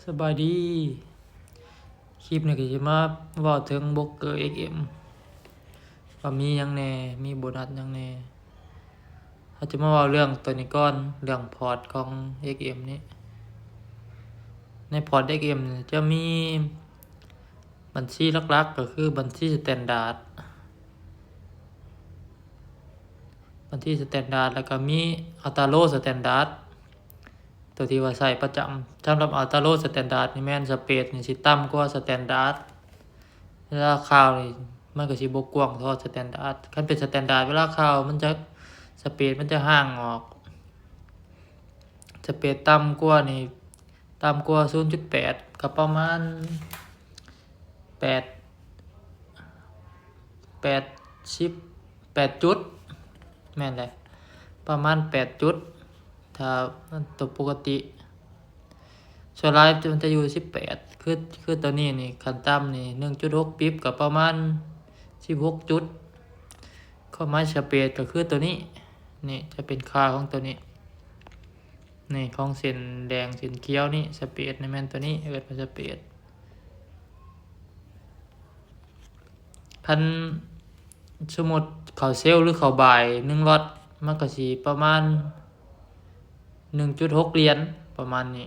ສະບາຍດີ ຄລິບນີ້ກໍຊິມາເວົ້າເຖິງໂບຣກເກີເອັກເອັມ ວ່າມີຫຍັງແດ່ ມີໂບນັດຫຍັງແດ່. ເຮົາຈະມາເວົ້າເລື່ອງໂຕນີ້ກ່ອນ ເລື່ອງພອດຂອງເອັກເອັມນີ້. ໃນພອດເອັກເອັມຈະມີບັນຊີຫຼັກໆ ກໍຄືບັນຊີສະແຕນດາດ ບັນຊີສະແຕນດາດ ແລ້ວກໍມີອັດຕາໂລສະແຕນດາດ ໂຕທີ່ວ່າໃຊ້ປະຈຳ. ສຳລັບອັດຕາໂລສະແຕນດາດນີ້ແມ່ນສະເປດນີ້ຊິຕ່ຳກວ່າສະແຕນດາດ. ເວລາຂ່າວນີ້ມັນກໍຊິບໍ່ກວ້າງເທົ່າສະແຕນດາດ. ຄັນເປັນສະແຕນດາດ ເວລາຂ່າວມັນຈະ ສະເປດມັນຈະຫ່າງອອກ. ສະເປດຕ່ຳກວ່ານີ້ ຕ່ຳກວ່າສູນຈຸດແປດ ກໍປະມານແປດ ແປດສິບ ແປດຈຸດ ແມ່ນແຫຼະ ປະມານແປດຈຸດ ຖ້າຕົວປົກກະຕິ. ສ່ວນຫຼາຍມັນຈະຢູ່ສິບແປດ ຄື ຄືຕົວນີ້ນີ້ ຂັ້ນຕ່ຳນີ້ ໜຶ່ງຈຸດຫົກປິບ ກໍປະມານສິບຫົກຈຸດ. ຄວາມໝາຍສະເປດກໍຄືຕົວນີ້ ນີ້ຈະເປັນຄ່າຂອງຕົວນີ້. ນີ້ຂອງເສັ້ນແດງເສັ້ນຂຽວນີ້ ສະເປດນີ້ແມ່ນຕົວນີ້ ເອີ້ນວ່າສະເປດ. ຄັນສົມມຸດເຂົ້າເຊວ ຫຼື ເຂົ້າບາຍ ໜຶ່ງລັອດ ມັນກໍຊິປະມານໜຶ່ງຈຸດຫົກຫຼຽນ ປະມານນີ້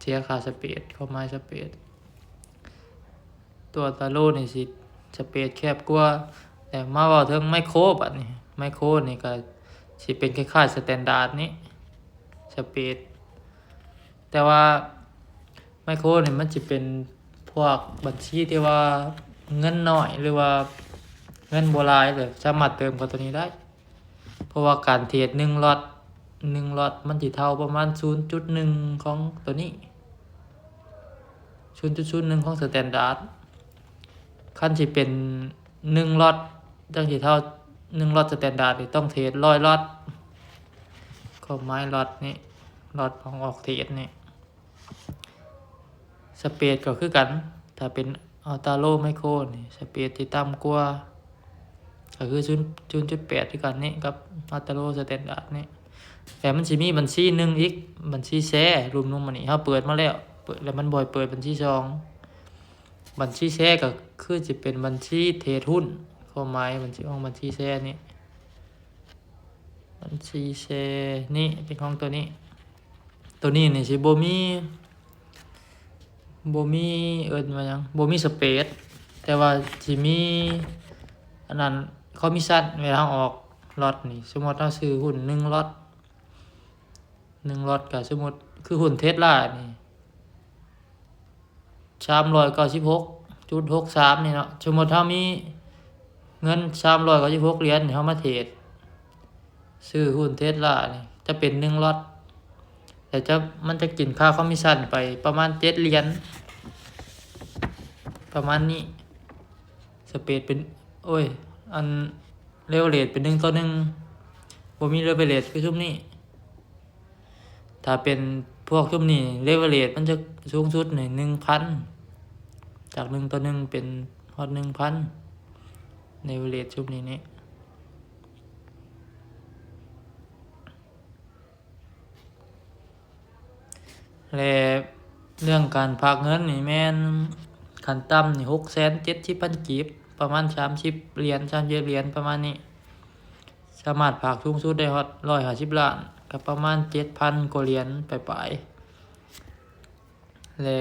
ເສຍຄ່າສະເປດ ຄວາມໝາຍສະເປດ. ຕົວຕາໂລນີ້ຊິສະເປດແຄບກວ່າ. ແລ້ວມາເວົ້າເຖິງໄມໂຄ ບັດນີ້ ໄມໂຄນີ້ກໍຊິເປັນຄ້າຍໆສະແຕນດາດນີ້ ສະເປດ. ແຕ່ວ່າໄມໂຄນີ້ມັນຊິເປັນພວກບັນຊີທີ່ວ່າເງິນໜ້ອຍ ຫຼືວ່າເງິນບໍ່ຫຼາຍ ແລ້ວສາມາດເຕີມເຂົ້າຕົວນີ້ໄດ້. ເພາະວ່າການເທຣດໜຶ່ງລັອດ ໜຶ່ງລັອດມັນຊິເທົ່າປະມານສູນຈຸດໜຶ່ງຂອງຕົວນີ້ ສູນຈຸດສູນໜຶ່ງຂອງສະແຕນດາດ. ຄັນຊິເປັນໜຶ່ງລັອດ ຈັ່ງຊິເທົ່າໜຶ່ງລັອດສະແຕນດາດນີ້ ຕ້ອງເທຣດຮ້ອຍລັອດ. ຄວາມໝາຍລັອດນີ້ ລັອດຂອງອອກເທຣດນີ້ ສະເປດກໍຄືກັນ ຖ້າເປັນອັດຕາໂລໄມໂຄນີ້ ສະເປດທີ່ຕ່ຳກວ່າ ກໍຄືສູນ ສູນຈຸດແປດຄືກັນນີ້ ກັບອັດຕາໂລສະແຕນດາດນີ້. ແຕ່ມັນຊິມີບັນຊີໜຶ່ງອີກ ບັນຊີແຊ ລຸ່ມລົງມານີ້ ເຮົາເປີດມາແລ້ວ ເປີດແລ້ວມັນບໍ່ໃຫ້ເປີດບັນຊີສອງ. ບັນຊີແຊກໍຄືຊິເປັນບັນຊີເທຣດຫຸ້ນ ຄວາມໝາຍບັນຊີຂອງບັນຊີແຊນີ້ ບັນຊີແຊນີ້ເປັນຂອງຕົວນີ້. ຕົວນີ້ນີ້ຊິບໍ່ມີ ບໍ່ມີ ເອີ້ນວ່າຫຍັງ ບໍ່ມີສະເປດ ແຕ່ວ່າຊິມີອັນນັ້ນ ຄອມມິຊັນ ເວລາເຮົາອອກລັອດນີ້. ສົມມຸດເຮົາຊື້ຫຸ້ນໜຶ່ງລັອດ ໜຶ່ງລັອດກໍສົມມຸດຄືຫຸ້ນເທສລານີ້ ສາມຮ້ອຍເກົ້າສິບຫົກຈຸດຫົກສາມນີ້ເນາະ. ສົມມຸດເຮົາມີເງິນສາມຮ້ອຍເກົ້າສິບຫົກຫຼຽນ ເຮົາມາເທຣດ ຊື້ຫຸ້ນເທສລານີ້ຈະເປັນໜຶ່ງລັອດ ແລ້ວຈະ ມັນຈະກິນຄ່າຄອມມິຊັນໄປປະມານເຈັດຫຼຽນ ປະມານນີ້. ສະເປດເປັນ ໂອ້ຍ ອັນເລເວີເຣຈເປັນໜຶ່ງຕໍ່ໜຶ່ງ ບໍ່ມີເລເວີເຣຈຄືຊຸມນີ້. ຖ້າເປັນພວກຊຸມນີ້ ເລເວີເຣຈມັນຈະສູງສຸດນີ້ໜຶ່ງພັນ ຈາກໜຶ່ງຕໍ່ໜຶ່ງເປັນຮອດໜຶ່ງພັນ ເລເວີເຣຈຊຸມນີ້ນີ້. ແລະ ເລື່ອງການຝາກເງິນນີ້ແມ່ນຂັ້ນຕ່ຳນີ້ຫົກແສນເຈັດສິບພັນກີບ ປະມານສາມສິບຫຼຽນ ສາມສິບເອັດຫຼຽນ ປະມານນີ້. ສາມາດຝາກສູງສຸດໄດ້ຮອດຮ້ອຍຫ້າສິບລ້ານ ກໍປະມານເຈັດພັນກວ່າຫຼຽນປາຍໆ. ແລະ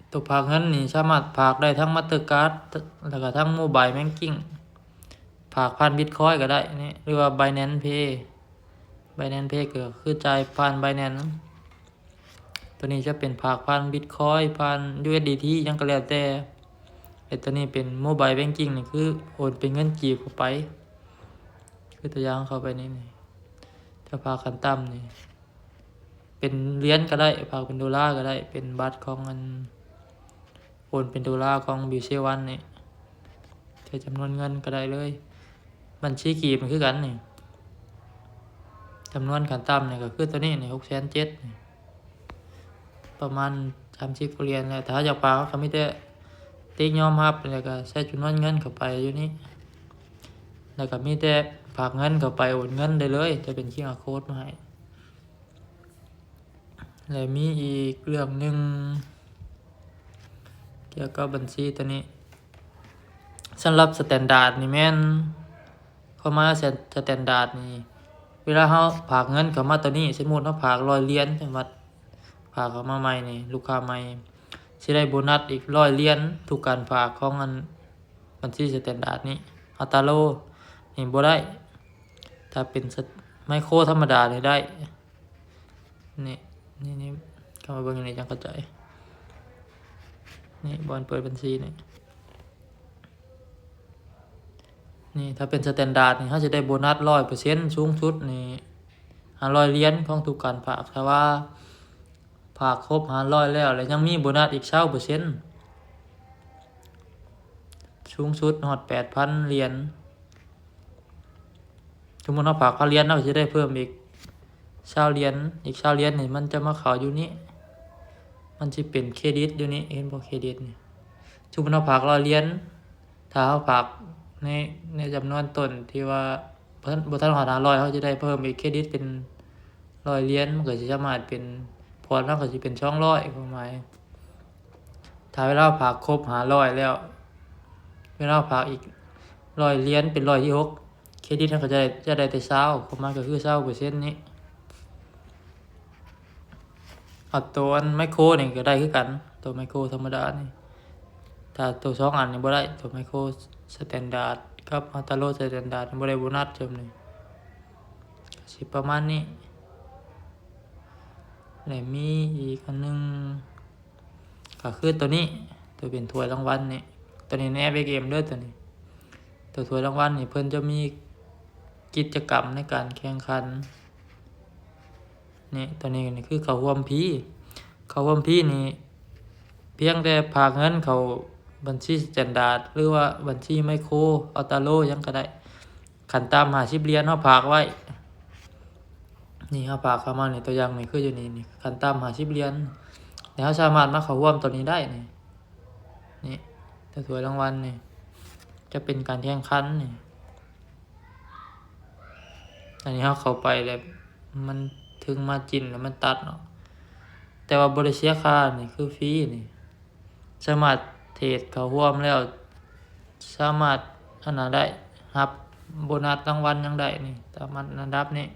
ໂຕຝາກເງິນນີ້ສາມາດຝາກໄດ້ທັງມາສເຕີກາດ ແລ້ວກໍທັງໂມບາຍແບັງກິ້ງ ຝາກຜ່ານບິດຄອຍກໍໄດ້ນີ້ ຫຼືວ່າໄບແນນເພ ໄບແນນເພກໍຄືຈ່າຍຜ່ານໄບແນນ. ໂຕນີ້ຈະເປັນຝາກຜ່ານບິດຄອຍ ຜ່ານຢູເອັສດີທີ ຫຍັງກໍແລ້ວແຕ່. ແລະ ໂຕນີ້ເປັນໂມບາຍແບັງກິ້ງນີ້ ຄືໂອນເປັນເງິນກີບເຂົ້າໄປ ຄືຕົວຢ່າງເຂົ້າໄປນີ້ ນີ້ ຈະຝາກຂັ້ນຕ່ຳນີ້ ເປັນຫຼຽນກໍໄດ້ ຝາກເປັນໂດລາກໍໄດ້ ເປັນບັດຂອງອັນ ໂອນເປັນໂດລາຂອງບີຊີວັນນີ້ ໃສ່ຈຳນວນເງິນກໍໄດ້ເລີຍ. ບັນຊີກີບມັນຄືກັນນີ້ ຈຳນວນຂັ້ນຕ່ຳນີ້ກໍຄືຕົວນີ້ນີ້ ຫົກແສນເຈັດນີ້ ປະມານສາມສິບກວ່າຫຼຽນແຫຼະ. ຖ້າເຮົາຢາກຝາກ ເຮົາກໍມີແຕ່ຕິກຍອມຮັບ ແລ້ວກໍໃສ່ຈຳນວນເງິນເຂົ້າໄປຢູ່ນີ້ ແລ້ວກໍມີແຕ່ຝາກເງິນເຂົ້າໄປ ໂອນເງິນໄດ້ເລີຍ ຈະເປັນຄິວອາໂຄດມາໃຫ້. ແລະ ມີອີກເລື່ອງໜຶ່ງກ່ຽວກັບບັນຊີໂຕນີ້. ສຳລັບສະແຕນດາດນີ້ແມ່ນ ຄວາມໝາຍສະ ສະແຕນດາດນີ້ ເວລາເຮົາຝາກເງິນເຂົ້າມາໂຕນີ້, ສົມມຸດເຮົາຝາກຮ້ອຍຫຼຽນ, ຈັງຫວັດຝາກເຂົ້າມາໃໝ່ນີ້ ລູກຄ້າໃໝ່ ຊິໄດ້ໂບນັດອີກຮ້ອຍຫຼຽນທຸກການຝາກຂອງອັນ ບັນຊີສະແຕນດາດນີ້. ອັດຕາໂລນີ້ບໍ່ໄດ້, ຖ້າເປັນສະ ໄມໂຄທຳມະດານີ້ໄດ້. ນີ້ ນີ້ ນີ້ ເຂົ້າມາເບິ່ງຢູ່ນີ້ຈັ່ງເຂົ້າໃຈ. ນີ້ ບ່ອນເປີດບັນຊີນີ້. ນີ້ ຖ້າເປັນສະແຕນດາດນີ້ ເຮົາຊິໄດ້ໂບນັດຮ້ອຍເປີເຊັນ, ສູງສຸດນີ້ຫ້າຮ້ອຍຫຼຽນຂອງທຸກການຝາກ. ຖ້າວ່າຝາກຄົບຫ້າຮ້ອຍແລ້ວ ແລ້ວຍັງມີໂບນັດອີກຊາວເປີເຊັນ, ສູງສຸດຮອດແປດພັນຫຼຽນ. ສົມມຸດເຮົາຝາກພັນຫຼຽນ ເຮົາກໍຊິໄດ້ເພີ່ມອີກຊາວຫຼຽນ, ອີກຊາວຫຼຽນນີ້ມັນຈະມາເຂົ້າຢູ່ນີ້, ມັນຊິເປັນເຄຣດິດຢູ່ນີ້, ເຫັນບໍ່ ເຄຣດິດນີ້. ສົມມຸດເຮົາຝາກຮ້ອຍຫຼຽນ, ຖ້າເຮົາຝາກໃນ ໃນຈຳນວນຕົ້ນທີ່ວ່າບໍ່ທັນ ບໍ່ທັນຮອດຫ້າຮ້ອຍ ເຮົາຈະໄດ້ເພີ່ມອີກເຄຣດິດເປັນຮ້ອຍຫຼຽນ, ມັນກໍຊິສາມາດເປັນ ພອນມັນກໍຊິເປັນສອງຮ້ອຍ ຄວາມໝາຍ. ຖ້າເວລາເຮົາຝາກຄົບຫ້າຮ້ອຍແລ້ວ, ເວລາເຮົາຝາກອີກຮ້ອຍຫຼຽນເປັນຮ້ອຍທີຫົກ, ເຄຣດິດເຮົາກໍຈະໄດ້ ຈະໄດ້ແຕ່ຊາວ, ຄວາມໝາຍກໍຄືຊາວເປີເຊັນນີ້. ເອົາໂຕອັນໄມໂຄນີ້ກໍໄດ້ຄືກັນ, ໂຕໄມໂຄທຳມະດານີ້. ຖ້າໂຕສອງອັນນີ້ບໍ່ໄດ້, ໂຕໄມໂຄສະແຕນດາດກັບອັດຕາໂລສະແຕນດາດນີ້ບໍ່ໄດ້ໂບນັດສ່ຳນີ້. ກໍຊິປະມານນີ້. ແລະ ມີອີກອັນໜຶ່ງ ກໍຄືໂຕນີ້, ໂຕເປັນຖ້ວຍລາງວັນນີ້, ໂຕນີ້ໃນແອັບເອັກເອັມເດີ ໂຕນີ້. ໂຕຖ້ວຍລາງວັນນີ້ເພິ່ນຈະມີກິດຈະກຳໃນການແຂ່ງຂັນ. ນີ້ ໂຕນີ້ ນີ້ຄືເຂົ້າຮ່ວມຟຣີ, ເຂົ້າຮ່ວມຟຣີນີ້ ພຽງແຕ່ຝາກເງິນເຂົ້າບັນຊີສະແຕນດາດ ຫຼືວ່າບັນຊີໄມໂຄ ອັດຕາໂລ ຫຍັງກໍໄດ້. ຂັ້ນຕ່ຳຫ້າສິບຫຼຽນເຮົາຝາກໄວ້. ນີ້ ເຮົາຝາກເຂົ້າມານີ້, ຕົວຢ່າງນີ້ຄືຢູ່ນີ້, ນີ້ ຂັ້ນຕ່ຳຫ້າສິບຫຼຽນ. ແລ້ວເຮົາສາມາດມາເຂົ້າຮ່ວມໂຕນີ້ໄດ້ນີ້. ນີ້ ໂຕຖ້ວຍລາງວັນນີ້ ຈະເປັນການແຂ່ງຂັນນີ້. ອັນນີ້ເຮົາເຂົ້າໄປແລ້ວ ມັນເຖິງມາຈິນແລ້ວມັນຕັດເນາະ, ແຕ່ວ່າບໍ່ໄດ້ເສຍຄ່າ, ນີ້ຄືຟຣີນີ້. ສາມາດເທຣດເຂົ້າຮ່ວມແລ້ວ ສາມາດອັນນັ້ນໄດ້, ຮັບໂບນັດລາງວັນຫຍັງໄດ້ນີ້, ຕາມອັນດັບນີ້.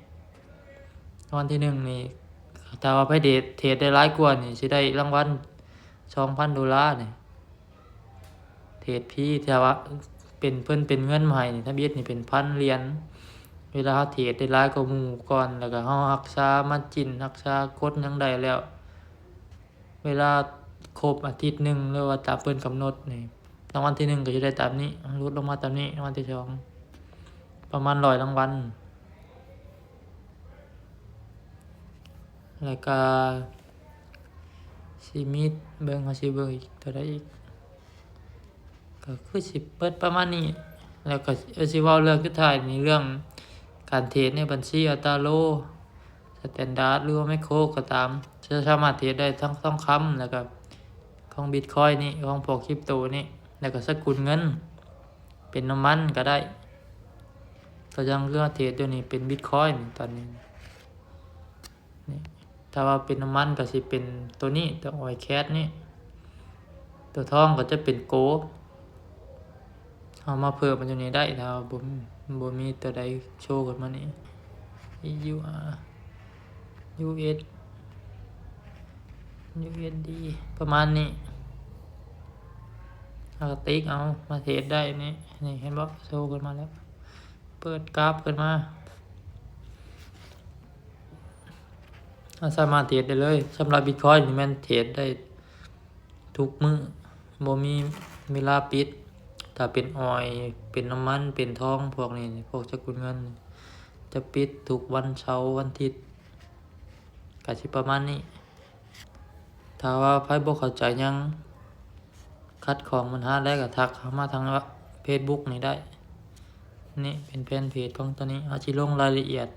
ລາງວັນທີໜຶ່ງນີ້ ຖ້າວ່າໃຜເທຣດ ເທຣດໄດ້ຫຼາຍກວ່ານີ້ ຊິໄດ້ລາງວັນສອງພັນໂດລານີ້. ເທຣດຟຣີ ຖ້າວ່າເປັນ ເພິ່ນເປັນເງິນມາໃຫ້ນີ້ ທຳອິດນີ້ເປັນພັນຫຼຽນ. ເວລາເຮົາເທຣດໄດ້ຫຼາຍກວ່າໝູ່ກ່ອນ ແລ້ວກໍເຮົາຮັກສາມາຈິນ ຮັກສາກົດຫຍັງໄດ້ແລ້ວ ເວລາຄົບອາທິດໜຶ່ງ ຫຼືວ່າຕາມເພິ່ນກຳນົດນີ້ ລາງວັນທີໜຶ່ງກໍຈະໄດ້ຕາມນີ້, ຫຼຸດລົງມາຕາມນີ້, ລາງວັນທີສອງປະມານຮ້ອຍລາງວັນ. ແລ້ວກໍຊິມີ ເບິ່ງ ເຮົາຊິເບິ່ງອີກຕົວໃດອີກ, ກໍຄືຊິເບິດປະມານນີ້. ແລ້ວກໍ ເອີ ຊິເວົ້າເລື່ອງສຸດທ້າຍນີ້ ເລື່ອງການເທຣດໃນບັນຊີອັດຕາໂລ ສະແຕນດາດ ຫຼືວ່າໄມໂຄກໍຕາມ, ຈະສາມາດເທຣດໄດ້ທັງທອງຄຳ ແລ້ວກໍຂອງບິດຄອຍນີ້ ຂອງພວກຄຣິບໂຕນີ້, ແລ້ວກໍສະກຸນເງິນ ເປັນນ້ຳມັນກໍໄດ້. ຕົວຢ່າງຄືເຮົາເທຣດຢູ່ນີ້ເປັນບິດຄອຍນີ້ ຕອນນີ້ ນີ້ ຖ້າວ່າເປັນນ້ຳມັນກໍຊິເປັນຕົວນີ້ ຕົວອອຍແຄດນີ້, ຕົວທອງກໍຈະເປັນໂກ. ເຮົາມາເພີ່ມມັນຢູ່ນີ້ໄດ້ ຖ້າວ່າບໍ່ ບໍ່ມີຕົວໃດໂຊຂຶ້ນມານີ້ ຢູອາ ຢູເອສ ຢູເອສດີ ປະມານນີ້. ເຮົາກໍຕິກເອົາ ມາເທຣດໄດ້ນີ້ ນີ້ເຫັນບໍ່ ໂຊຂຶ້ນມາແລ້ວ ເປີດກາຟຂຶ້ນມາ ເຮົາສາມາດເທຣດໄດ້ເລີຍ. ສຳລັບບິດຄອຍນີ້ແມ່ນເທຣດໄດ້ທຸກມື້ ບໍ່ມີເວລາປິດ. ຖ້າເປັນອອຍ ເປັນນ້ຳມັນ ເປັນທອງ ພວກນີ້ ພວກສະກຸນເງິນ ຈະປິດທຸກວັນເສົາ ວັນທິດ ກະຊິປະມານນີ້. ຖ້າວ່າໃຜບໍ່ເຂົ້າໃຈຫຍັງ ຂັດຂ້ອງບັນຫາໃດກໍທັກເຂົ້າມາທາງເຟສບຸກນີ້ໄດ້. ນີ້ເປັນແຟນເພຈຂອງໂຕນີ້ ເຮົາຊິລົງລາຍລະອຽດ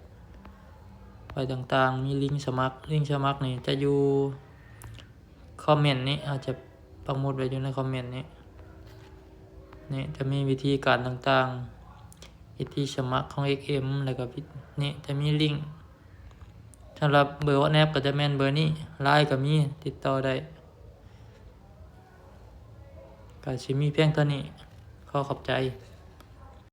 ໄວ້ຕ່າງໆ ມີລິງສະໝັກ ລິງສະໝັກນີ້ຈະຢູ່ຄອມເມັນນີ້ ເຮົາຈະປັກໝຸດໄວ້ຢູ່ໃນຄອມເມັນນີ້. ນີ້ຈະມີວິທີການຕ່າງໆ ວິທີສະໝັກຂອງເອັກເອັມ ແລ້ວກໍ ນີ້ຈະມີລິງ ສຳລັບເບີ WhatsApp ກໍຈະແມ່ນເບີນີ້, LINE ກໍມີ ຕິດຕໍ່ໄດ້. ກໍຊິມີພຽງເທົ່ານີ້. ຂໍຂອບໃຈ.